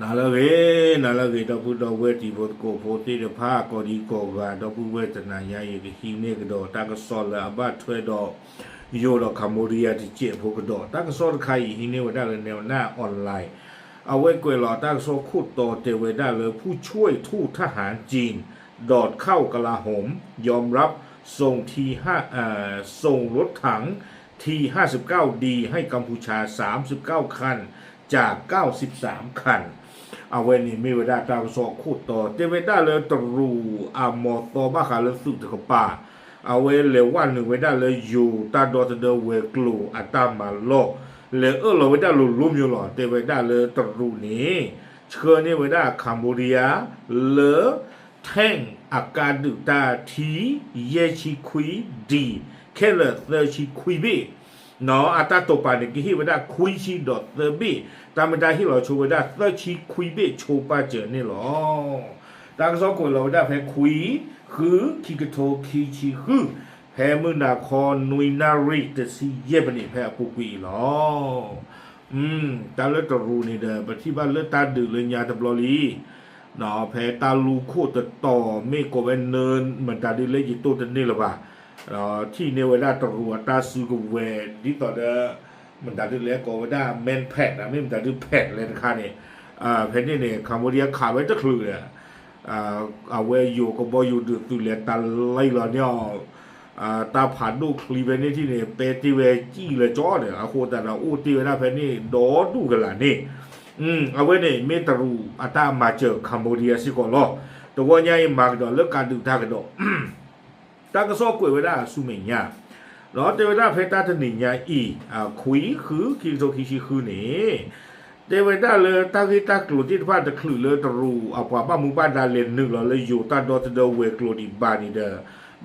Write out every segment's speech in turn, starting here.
နၤလၢအဂ့ၤ, နၤလၢအဂ့ၤ ဒီပုၢ်ဒီဝဲၢ်တံၤဖိသကိးဖိသ့ၣ်တဖၣ် ကိးဒံကိးဂၤ ဒီပုၢ်ဝဲၢ်တနၤညါအံၤ ကဟံးန့ၢ်ကဒီးတၢ်ကစီၣ်လၢအဘၣ်ထွဲဒီး ယိၤဒီး Cambodia တစဲးဖိကဒီး တၢ်ကစီၣ်တခါအံၤ ဟံးန့ၢ်ဝဲဒၣ်လၢ Newnet Online အဝဲကွဲးလီၤတၢ်ကစီၣ်ခိၣ်တီတဲဝဲဒၣ်လၢ ผู้ช่วยทูตทหารจีน ดอดเข้ากลาโหม ยอมรับส่งทีห้า เอ่อ ส่งรถถัง ทีห้าสิบเก้าดี ให้กัมพูชา สามสิบเก้าคัน จาก เก้าสิบสามคัน အဝဲန့ၣ်မ့ၢ်ဝဲဒၣ်တၢ်ကစီၣ်ခိၣ်တီ တဲဝဲဒၣ်လၢတရူးအမီၤသီဘၣ်ဃးလၢသုးတကပၤ အဝဲလဲၤဝဲနုာ်ဝဲဒၣ်လၢယိၤတၢ်ဒီသဒၢဝဲၤကျိၤအတၢ်မၤလီၢ် လဲၤအၢၣ်လီၤဝဲဒၣ်လိၤလိၤမၠိလီၤ. တဲဝဲဒၣ်လၢတရူးန့ၣ် ဆှၢန့ၢ်ဝဲဒၣ် Cambodia လၢ tank အကါဒုးတၢ်ထံ ယဲၢ်ဆံခွံ D ခဲလၢာ်သၢဆံခွံဘ့ၣ် အတၢ်တိာ်ပာ်န့ၣ် ကဟ့ၣ်ဝဲဒၣ်ခွံဆံဒီးသၢဘ့ၣ် တၢ်မ့ၢ်တၢ်ဟ့ၣ်လီၤဆိဝဲဒၣ် သၢဆံခွံဘ့ၣ်ဆိပာ်စၢၤန့ၣ်လီၤ. တၢ်ကစီၣ်ကွဲးလီၤဝဲဒၣ်ဖဲခွံ ဃု ခံကထိခံဆံဃု ဖဲမုၢ်နၤခီနွံနၣ်ရံၣ်တဆံယဲၢ်မံးနံးဖဲအပူၤကွံာ်အံၤလီၤ. တၢ်လၢတရူးန့ၣ်ဒီး ပထံၣ်ဘၣ်လၢတၢ်ဒုးလၢညါတဘျီလံ ဖဲတၢ်လူၢ်ခိၣ်တတီၤ မ့ၢ်ကိးဝဲနၢ မတၤဒုးလဲၣ်ယတိၢ်တန့ၢ်လၢၤဘၣ် ထံၣ်န့ၢ်ဝဲဒၣ်တရူးအတၢ်စုကဝဲၤ ဒ်သိးဒီး မတၤဒုးလဲၣ်ကိးဝဲဒၣ် manpad မ့ၢ်မတၤဒုး pad လဲၣ်တခါန့ၣ် ဖဲန့ၣ်န့ၣ် Cambodia ခးဝဲတချုးဒီး အဝဲယိၤကဘီယူၤဒုးသုးလဲၤတၢ်လံလီၤန့ၢ်အီၤ တၢ်ဖးဒိၣ်ချံဖဲန့ၣ်ထံၣ်န့ၣ် ပဲတ့ၢ်ဝဲစံၣ်လၢကၠီဒီး အဃိသတးဒီးအိၣ်တ့ၢ်ဝဲဒၣ်ဖဲန့ၣ် ဒီဒူၣ်ကလာ်န့ၣ် အဝဲန့ၣ်မ့ၢ်တရူးအတၢ်မၤစၢၤ Cambodia စ့ၢ်ကီးလီၤ. တဝီညါအံၤမၤကဒီးလၢကးဒုးတၢ်ကဒီး တၢ်ကစီၣ်ကွဲးဝဲဒၣ်ဆူမဲာ်ညါ ဒီးတဲဝဲဒၣ်ဖဲတၢ်တနံၤညါအံၤ ခွံ ဃု ခံကထိခံဆံဃုန့ၣ် တဲဝဲဒၣ်လၢတၢ်ဂ့ၢ်တၢ်ကျိၤသ့ၣ်တဖၣ်တချုးလၢတရူးအပှၤဘၣ်မူဘၣ်ဒါလဲၤနုာ်လီၤလၢယိၤတၢ်ဒီသဒၢဝဲၤကျိၤဒံးဘၣ်န့ၣ်ဒီး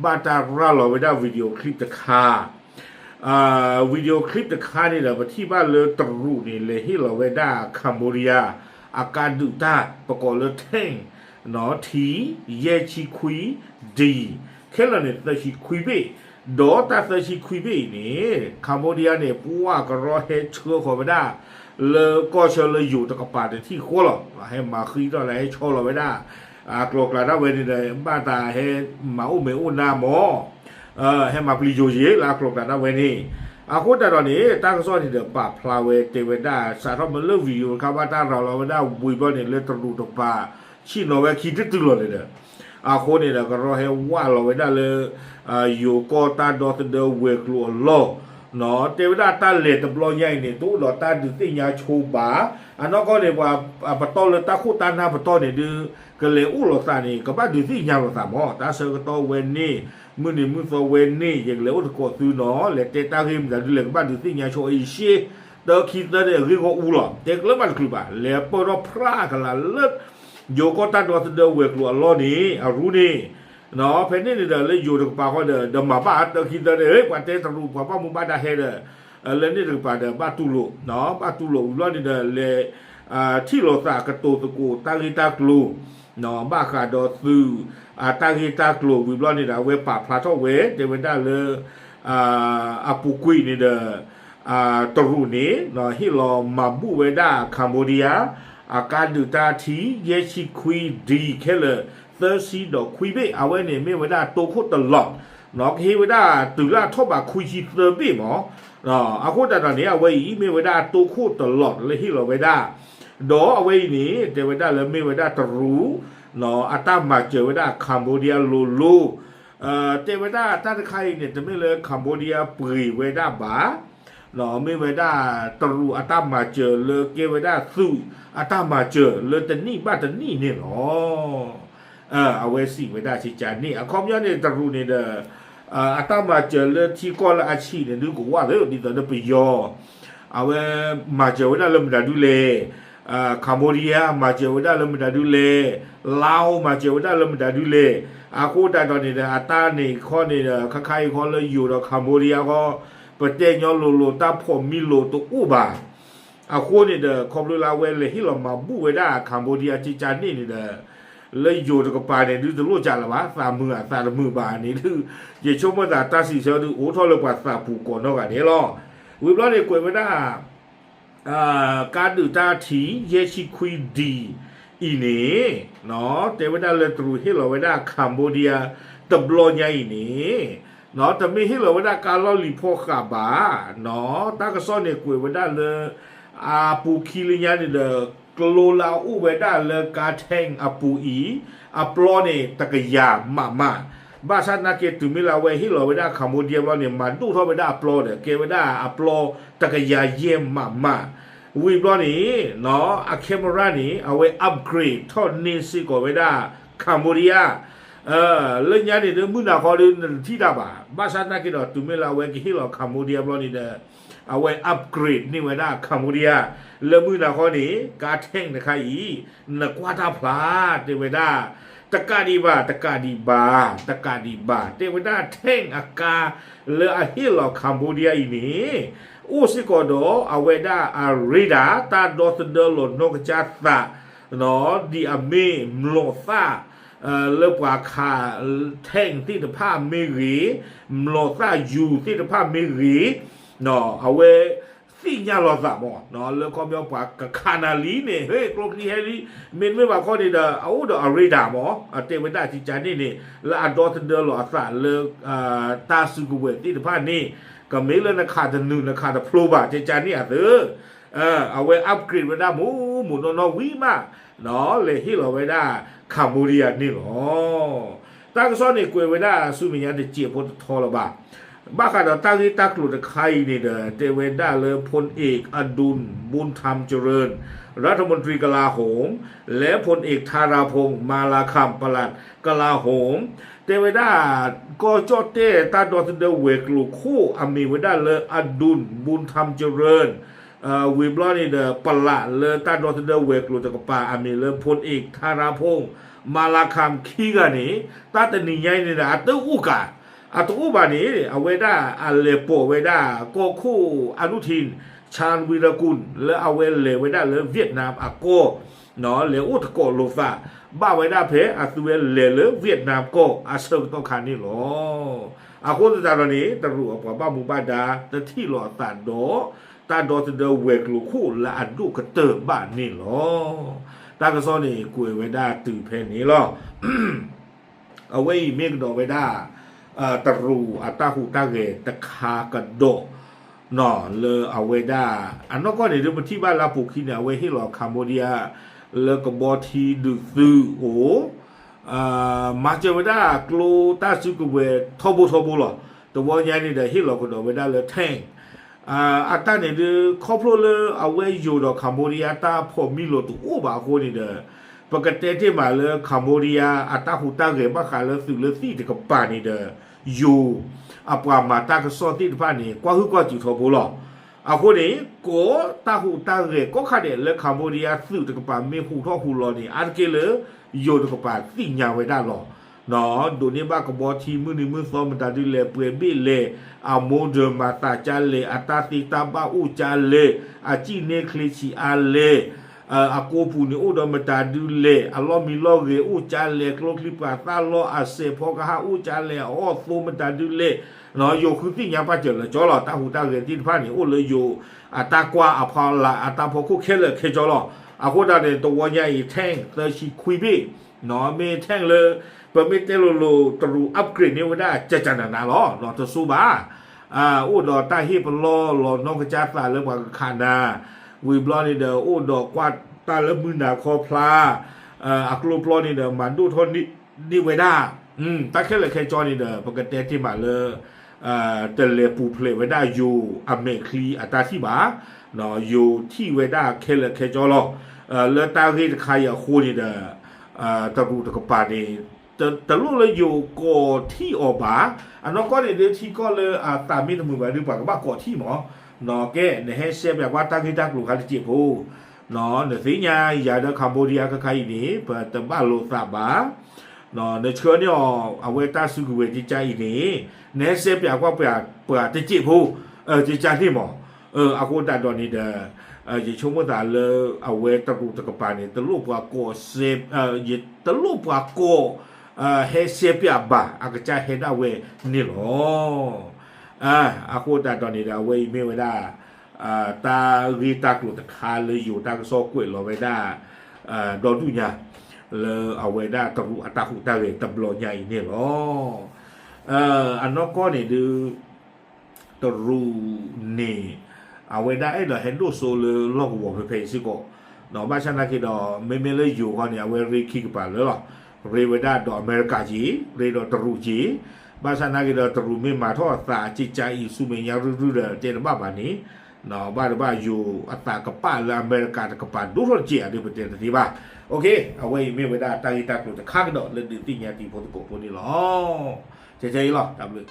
ဘၣ်တၢ်ရၤလီၤဝဲဒၣ် video clip တခါ video clip တခါန့ၣ်ဒီး ပထံၣ်ဘၣ်လၢတရူးန့ၣ် လဲၤဟ့ၣ်လီၤဝဲဒၣ် Cambodia အကါဒုးတၢ် ပကိးလၢ tank ထံ ယဲၢ်ဆံခွံ D ခဲလၢာ်န့ၣ် သၢဆံခွံဘ့ၣ် ဒီးတၢ်သၢဆံခွံဘ့ၣ်အံၤန့ၣ် Cambodia န့ၣ် ပှၤကရီဟဲဆှၢဃီၤဝဲဒၣ် လၢကီၢ်ဆၢလၢယိၤတကပၤတထံၣ်ဃီလီၤ. ဟဲမၤဃံထီၣ်လၢဟဲဆီလီၤဝဲဒၣ် အကျိၤကျဲဒၣ်ဝဲန့ၣ်ဒီး ဘၣ်သးဟဲမၤအိၣ်မဲာ်အိၣ်နါမၢ် ဟဲမၤပျံၤယိၤယ့ၤလၢအကျိၤကျဲဒၣ်ဝဲန့ၣ် အဃိသတးဒီးန့ၣ် တၢ်ကစီၣ်န့ၣ်ဒီးပာ်ဖျါဝဲတဲဝဲဒၣ် စးထီၣ်မ့ၢ်လၢ video တခါဘၣ်တၢ်ရၤလီၤဝဲဒၣ်ဝံၤဘျီန့ၣ် လၢတရူးတကပၤ ဆ့ၣ်နီၤဝဲခံတတုၤလီၤန့ၣ်ဒီး အဃိန့ၣ်ဒီး ကရီဟဲဝးလီၤဝဲဒၣ်လၢ ယိၤကီၢ်တၢ်ဒီသဒၢဝဲၤကျိၤအလီၢ် တဲဝဲဒၣ်တၢ်လဲၤတဘျီညါအံၤန့ၣ် တအိၣ်ဒီးတၢ်ဒုးသ့ၣ်ညါဆိဘၣ် အနီၢ်ကီၢ်န့ၣ် ပှၤပတီၢ်လၢတၢ်ခိၣ်တၢ်နၢ်ပတီၢ်န့ၣ်ဒုး ကလဲၤအိၣ်လိာ်သးန့ၣ် ကဘၣ်ဒုးသ့ၣ်ညါလိာ်သးမၢ် တၢ်ဆၢကတီၢ်ဝဲန့ၣ် မုၢ်နံၤမုၢ်သီဝဲန့ၣ် ယကလဲၤအိၣ်သကိးသုနီၤ လဲၤတဲတၢ်ဂ့ၢ်မတၤဒုးလဲၣ် ကဘၣ်ဒုးသ့ၣ်ညါဆိအံၤရှ့ တၢခံသၢန့ၣ် အဂ့ၢ်ဂီၢ်အူလီၤ တဲကျၢၤဘၣ်တချုးဘၣ် လဲၤပၢၢ်ထီၣ်ဖြးကလာ်လၢ ယိၤကီၢ်တၢ်ဒီသဒၢဝဲၤကျိၤအလီၢ်န့ၣ် အရူန့ၣ် ဖဲန့ၣ်န့ၣ်ဒီး လၢယိၤတကပၤဃီဒီး ဒီးမၤဘၣ်တၢခံသၢန့ၣ် ပှၤတဲတရူးပှၤဘၣ်မူဘၣ်ဒါဟဲဒီး လၢန့ၣ်တကပၤဒီး ဘၣ်တူၢ်လိာ် ဘၣ်တူၢ်လိာ်ဝံၤဘျီန့ၣ်ဒီး လဲၤ ထံၣ်လိာ်သးကတိၤသကိးတၢ်ဂ့ၢ်တၢ်ကျိၤ ဘၣ်ဃးဒီးသုး အတၢ်ဂ့ၢ်တၢ်ကျိၤဝံၤဘျီန့ၣ်ဒီး အဝဲပာ်ဖျါထီၣ်ဝဲ တဲဝဲဒၣ်လၢ အပူၤကွံာ်န့ၣ်ဒီး တရူးန့ၣ် ဟ့ၣ်လီၤမၤဘူၣ်ဝဲဒၣ် Cambodia အကါဒုးတၢ်ထံ ယဲၢ်ဆံခွံ D ခဲလၢာ် သၢဆံဒီးခွံဘ့ၣ် အဝဲန့ၣ်မ့ၢ်ဝဲဒၣ်တိခိၣ်တလီး ကဟ့ၣ်ဝဲဒၣ်တုၤလၢအထီၣ်ဘးခွံဆံသၢဘ့ၣ်မၢ် အဃိသတးဒီးန့ၣ် အဝဲအံၤမ့ၢ်ဝဲဒၣ်တိခိၣ်တလီးလၢဟ့ၣ်လီၤဝဲဒၣ် ဒီးအဝဲအံၤန့ၣ် တဲဝဲဒၣ်လၢမ့ၢ်ဝဲဒၣ်တရူး အတၢ်မၤစၢၤဝဲဒၣ် Cambodia လိၤလိၤ တဲဝဲဒၣ်တၢ်တခါအံၤန့ၣ် တမ့ၢ်လၢ Cambodia ပှ့ၤဝဲဒၣ်ဘၣ် မ့ၢ်ဝဲဒၣ်တရူးအတၢ်မၤစၢၤလၢကဲဝဲဒၣ်သုးအတၢ်မၤစၢၤလၢတနံၣ်ဘၣ်တနံၣ်န့ၣ်လီၤ. အဝဲစံးဝဲဒၣ်စ့ၢ်ကီးန့ၣ် အခီပညီန့ၣ် တရူးန့ၣ်ဒီး အတၢ်မၤစၢၤလၢထံကီၢ်လၢအဆံးန့ၣ် ဒုးကဝၣ်သ့ ဒ်သိးဒီးပယီၤ အဝဲမၤစၢၤဝဲဒၣ်လၢမတၤဒုလဲၣ် Cambodia မၤစၢၤဝဲဒၣ်လၢမတၤဒုလဲၣ် Laos မၤစၢၤဝဲဒၣ်လၢမတၤဒုလဲၣ် အဃိသတးဒီးန့ၣ်ဒီး အတၢ်န့ၣ်ခီန့ၣ်ဒီး ခါခါအံၤခီလၢယိၤဒီး Cambodia ခီ ပတဲညီလိၤလိၤ တၢ်ဖိးမံလိၤတအိၣ်ဘၣ် အဃိန့ၣ်ဒီး ခီဖျိလၢအဝဲလဲၤဟ့ၣ်လီၤမၤဘူၣ်ဝဲဒၣ် Cambodia စ့ၢ်ကီးန့ၣ်န့ၣ်ဒီး လၢယိၤတကပၤန့ၣ် ဒုးတလိၣ်စးလၢၤဘၣ် သးမုာ်အသးတမုာ်ဘၣ်န့ၣ်ဒုး ယဆိကမိၣ်သးတၢ်စံးဆၢဒုးအိၣ်ထီၣ်လၢပှၤသးပူၤကိးနီၢ်ဂၤဒဲးလီၤ. ဝံၤဘျီန့ၣ်ကွဲးဝဲဒၣ် ကါဒုးတၢ်ထံ ယဲၢ်ဆံခွံဒံၣ်အံၤန့ၣ် တဲဝဲဒၣ်လၢတရူးဟ့ၣ်လီၤဝဲဒၣ် Cambodia တဘျီညါအံၤန့ၣ် တမ့ၢ်ဟ့ၣ်လီၤဝဲဒၣ်ကါလီၢ်လံၤဖီဃးဘၣ်, တၢ်ကစီၣ်န့ၣ်ကွဲးဝဲဒၣ်လၢ အပူၤခံလၢညါန့ၣ်ဒီး ကျိလၢအအိၣ်ဝဲဒၣ်လၢကါ tank အပူၤအံၤ အပျီန့ၣ် တကယၤမးမး, ဘၣ်ဆၣ်သနာ်က့ တုၤမ့ၢ်လၢအဝဲဟ့ၣ်လီၤဝဲဒၣ် Cambodia ဘျီန့ၣ် မၤဒိၣ်ထီၣ်ဝဲဒၣ်အပျီဒီး ကဲဝဲဒၣ်အပျီတကယၤယဲၢ်မးမး, ဝံၤဘျီန့ၣ် အ camera န့ၣ် အဝဲ upgrade ထီၣ်န့ၢ်စ့ၢ်ကီးဝဲဒၣ် Cambodia လၢညါန့ၣ်ဒီး မုၢ်နၤဃီဒီးနတထံၣ်တၢ်ဘၣ်, ဘၣ်ဆၣ်သနာ်က့ဒီး တုၤမ့ၢ်လၢအဝဲကဟ့ၣ်လီၤ Cambodia ဘျီန့ၣ်ဒီး အဝဲ upgrade န့ၢ်ဝဲဒၣ် Cambodia လၢမုၢ်နၤဃီန့ၣ် ကါ tank တခါအံၤ နကွၢ်တၢ်ဖျါ တဲဝဲဒၣ် တကးဒံးဘၣ် တကးဒံးဘၣ် တကးဒံးဘၣ် တဲဝဲဒၣ် tank အကါလၢအဟ့ၣ်လီၤ Cambodia အံၤန့ၣ် အိၣ်စ့ၢ်ကီးဒီးအဝဲဒၣ်အ radar တၢ်ဒီသဒၢလီၤနီၢ်ကစၢ်သး ဒ်အမ့ၢ်မျိာ်သၣ် လၢပှၤခး tank သ့ၣ်တဖၣ်မ့ၢ်ဂ့ၤ, မျိာ်သၣ်ယူၤသ့ၣ်တဖၣ်မ့ၢ်ဂ့ၤ, အဝဲသ့ၣ်ညါလီၤသးမး လၢခီပညီပှၤကခးနၤလံန့ၣ် ဟဲကျိချံဟဲလံ, မ့တမ့ၢ်ဘၣ်ခီန့ၣ်ဒီး အအိၣ်ဒီးအ radar မး အတဲဝဲဒၣ်ကကန့ၣ်န့ၣ် လၢအဒီသဒၢလီၤအသးလၢ တၢ်စုကဝဲၤသ့ၣ်တဖၣ်န့ၣ် ကမ့ၢ်လၢနခးတနုာ်နခးတဖျိဘၣ် ကကန့ၣ်အသး အဝဲ upgrade ဝဲဒၣ်မူးမူးနီၢ်နီၢ်ဝံၤမး လဲၤဟ့ၣ်လီၤဝဲဒၣ် Cambodia န့ၣ်လီၤ. တၢ်ကစီၣ်န့ၣ်ကွဲးဝဲဒၣ်ဆူမဲာ်ညါတစဲးဖိတထီလၢၤဘၣ်. ဘၣ်ဃးဒီးတၢ်ဂ့ၢ်တၢ်ကျိၤတခါအံၤန့ၣ်ဒီး တဲဝဲဒၣ်လၢ พลเอกอดุล บุญธรรมเจริญ รัฐมนตรีกลาโหม และพลเอกทาราพงษ์ มาลาคำ ปลัดกลาโหม တဲဝဲဒၣ် ကီၢ်ကၠီၣ်တဲၣ်တၢ်ဒီသဒၢဝဲၤကျိၤခိၣ် အမ့ၢ်ဝဲဒၣ်လၢ อดุล บุญธรรมเจริญ ဝံၤဘျီန့ၣ်ဒီး ပလးလၢတၢ်ဒီသဒၢဝဲၤကျိၤတကပၤ အမ့ၢ်လၢ พลเอกทาราพงษ์ มาลาคำ ခံဂၤန့ၣ် တၢ်တနံၤညါအံၤန့ၣ်ဒီး အတအိၣ်ကး အတအိၣ်ဘၣ်န့ၣ် အဝဲဒၣ်အလဲၤပိာ်ဝဲဒၣ် ကီၢ်ခိၣ် อนุทิน ชาญวีรกูล လၢအဝဲလဲၤဝဲဒၣ်လၢ เวียดนาม အကီၢ် လဲၤအိၣ်သကိးလိာ်သး ဘၣ်ဝဲဒၣ်ဖဲအသုဝဲလဲၤလၢ เวียดนาม ကီၢ်အဆၢကတီၢ်ခါန့ၣ်လီၤ. အဃိသတးဒီးန့ၣ် တရူးအပှၤဘၣ်မူဘၣ်ဒါ တထံၣ်လိာ်အသးဒီး တၢ်ဒီသဒၢဝဲၤကျိၤခိၣ်လၢအဒိၣ်ကတၢၢ်ဘၣ်န့ၣ်လီၤ. တၢ်ကစီၣ်န့ၣ်ကွဲးဝဲဒၣ်တုၤဖဲန့ၣ်လီၤ. အဝဲအံၤမ့ၢ်ကဒီးဝဲဒၣ် တရူးအတၢ်ဟူးတၢ်ဂဲၤတခါကဒီး လၢအဝဲဒၣ် အနီၢ်ကီၢ်န့ၣ်ဒ်ပထံၣ်ဘၣ်လၢအပူၤခံန့ၣ် အဝဲဟ့ၣ်လီၤ Cambodia လၢကဘီထံဒုးသုးအိၣ် မၤစၢၤဝဲဒၣ်ကျိတၢ်စုကဝဲၤထီဘိထီဘိလီၤ. တဝီညါန့ၣ်ဒီးဟ့ၣ်လီၤကဒီးဝဲဒၣ်လၢ tank အတၢ်န့ၣ်ဒ် ခီဖျိလၢအဝဲယိၤဒီး Cambodia တၢ်ဖီၣ်မံလိာ်တအိၣ်ဘၣ်အဃိန့ၣ်ဒီး ပကတဲတ့ၢ်မးလၢ Cambodia အတၢ်ဟူးတၢ်ဂဲၤဘၣ်ဃးလၢသုးလၢသံၣ်တကပၤန့ၣ်ဒီး ယိၤ အပှၤမၤတၢ်ကစီၣ်သ့ၣ်တဖၣ်န့ၣ် ကွၢ်ဟုၣ်ကွၢ်စူၣ်ထီဘိလီၤ. အဃိန့ၣ် ကိးတၢ်ဟူးတၢ်ဂဲၤကိးခါဒဲးလၢ Cambodia သုးတကပၤမ့ၢ်ဟူးထီၣ်ဟူးလီၤန့ၣ် အါတက့ၢ်လၢ ယိၤတကပၤသ့ၣ်ညါဝဲဒၣ်လီၤ. ဒိးန့ၢ်ဘၣ်ကဘီထံမုၢ်နံၤမုၢ်သီမတၤဒုလဲၣ် ပှဲၤဘ့ၣ်လဲၣ် အမိၢ်ဒၢးမၤသးကါလဲၣ် အတၢ်သ့တၢ်ဘၣ်အိၣ်ကါလဲၣ် အစံၣ်န့ၢ်ချ့ဆံးအါလဲၣ် အကိပူၤန့ၣ်အိၣ်ဒီးမတၤဒုလဲၣ် အလီၢ်မံလီၢ်ဂဲၤအိၣ်ကါလဲၣ် ကျိချံပှၤသၣ်လီၢ်အစဲးဖီကဟၣ်အိၣ်ကါလဲၣ် အအီၣ်သိမတၤဒုလဲၣ် ယိၤဃုသ့ၣ်ညါပာ်စၢၤလၢကၠီလီၤ. တၢ်ဟူးတၢ်ဂဲၤသ့ၣ်တဖၣ်န့ၣ် အိၣ်လၢယိၤအတၢ်ကွၢ်အဖီလာ်အတၢ်ဖီခိၣ်ခဲလၢာ်ခဲဆ့လီၤ. အဃိသတးန့ၣ် တဝီညါအံၤ tank သၢဆံခွံဘ့ၣ် မ့ၢ် tank လၢ ပမ့ၢ်တဲလိၤလိၤ တရူး upgrade န့ၢ်ဝဲဒၣ်ကကနၤနၤလီၤ တစိဘၣ် အိၣ်ဒီးတၢ်ဟ့ၣ်ပလီၢ်လီၤနီၢ်ကစၢ်သးလၢပှၤကခးနၤ ဝံၤဘျီန့ၣ်ဒီး အိၣ်ဒီးကွၢ်တၢ်လၢမုၢ်နၤခီဖျါ အကျိပျီန့ၣ်ဒီး မၤဒိၣ်ထီၣ်န့ၢ်ဝဲဒၣ် တၢ်ခဲလၢာ်ခဲဆ့န့ၣ်ဒီး ပကတဲတ့ၢ်မးလၢ တလဲၤပူၤဖျဲးဝဲဒၣ်ယိၤအမဲာ်ချံအတၢ်ထံၣ်ဘၣ်, ယိၤထံၣ်ဝဲဒၣ်ခဲလၢာ်ခဲဆ့လီၤ. လၢတၢ်ဂ့ၢ်တခါအံၤအဃိန့ၣ်ဒီး တရူးတကပၤန့ၣ် တလိၣ်လၢယိၤကိးထံၣ်အီၤဘၣ်. အနီၢ်ကီၢ်န့ၣ်ဒ်ထံကီၢ်လၢအသးမ့ၢ်တမုာ်ဘၣ်ဒီး ပှၤကဘၣ်ကိးထံၣ်မး. ကဲ နဟဲစဲပၠးကွၢ်တၢ်ဂ့ၢ်တၢ်ကျိၤခါတစဲးဖိ, နသ့ၣ်ညါယၤဒီး Cambodia ခဲခါအံၤန့ၣ် ပတဘၣ်လိာ်သးဘၣ် နဆှၢန့ၢ်အီၤ အဝဲတၢ်စုကဝဲၤကကါအံၤန့ၣ် နဟဲစဲပၠးကွၢ်ပှၤတစဲးဖိ ကကါန့ၣ်မး. အဃိသတးဒီးန့ၣ်ဒီး ယဆိကမိၣ်သးလၢအဝဲတရူးတကပၤန့ၣ် တလိၣ်ပှၤကိးစဲ တလိၣ်ပှၤကိး ဟဲစဲပၠးဘၣ် အကစၢ်ဟဲဒၣ်ဝဲန့ၣ်လီၤ. အဃိသတးဒီးန့ၣ်ဒီး အဝဲအံၤမ့ၢ်ဝဲဒၣ် တၢ်ဂ့ၢ်တၢ်ကျိၤတခါလၢယိၤတၢ်ကစီၣ်ကွဲးလီၤဝဲဒၣ် ဒီဒူၣ်ညါ လၢအဝဲဒၣ်တရူးအတၢ်ဟူးတၢ်ဂဲၤတဘျီညါအံၤန့ၣ်လီၤ. အနီၢ်ကီၢ်န့ၣ်ဒုး တရူးန့ၣ် အဝဲဒၣ်အဲၣ်ဒိးဟဲဒိၣ်စိလၢလီၢ်ကဝီၤဖဲဖဲအံၤစ့ၢ်ကီး, ဘၣ်ဆၣ်သနာ်က့ဒီး မ့မ့ၢ်လၢယိၤခီန့ၣ် အဝဲရ့ခံကပၤလၢာ်လီၤ. ရ့ဝဲဒၣ်ဒီးအမဲရကၤက့ၤ, ရ့ဒီးတရူးက့ၤ, ဘၣ်ဆၣ်သနာ်က့ဒီးတရူးမ့ၢ်မၤထီၣ်အသးက့ကါအံၤဆူမဲာ်ညါရုၢ်ရုၢ်ဒီးတဲတဘၣ်ဘၣ်န့ၣ် ဘၣ်တဘၣ်ယိၤအသးကပာ်လၢအမဲရကၤတကပၤဒိၣ်ထီၣ်တက့ၢ်ဧါဒ်ပတဲတသ့ဘၣ်. အဝဲအံၤမ့ၢ်ဝဲဒၣ်တၢ်ဂ့ၢ်တၢ်ကျိၤတခါကဒီးလၢဒုးသ့ၣ်ညါတံၤဖိသကိးဖိန့ၣ်လီၤ. ကဲကဲအံၤလီၤ တၢ်ဘျုး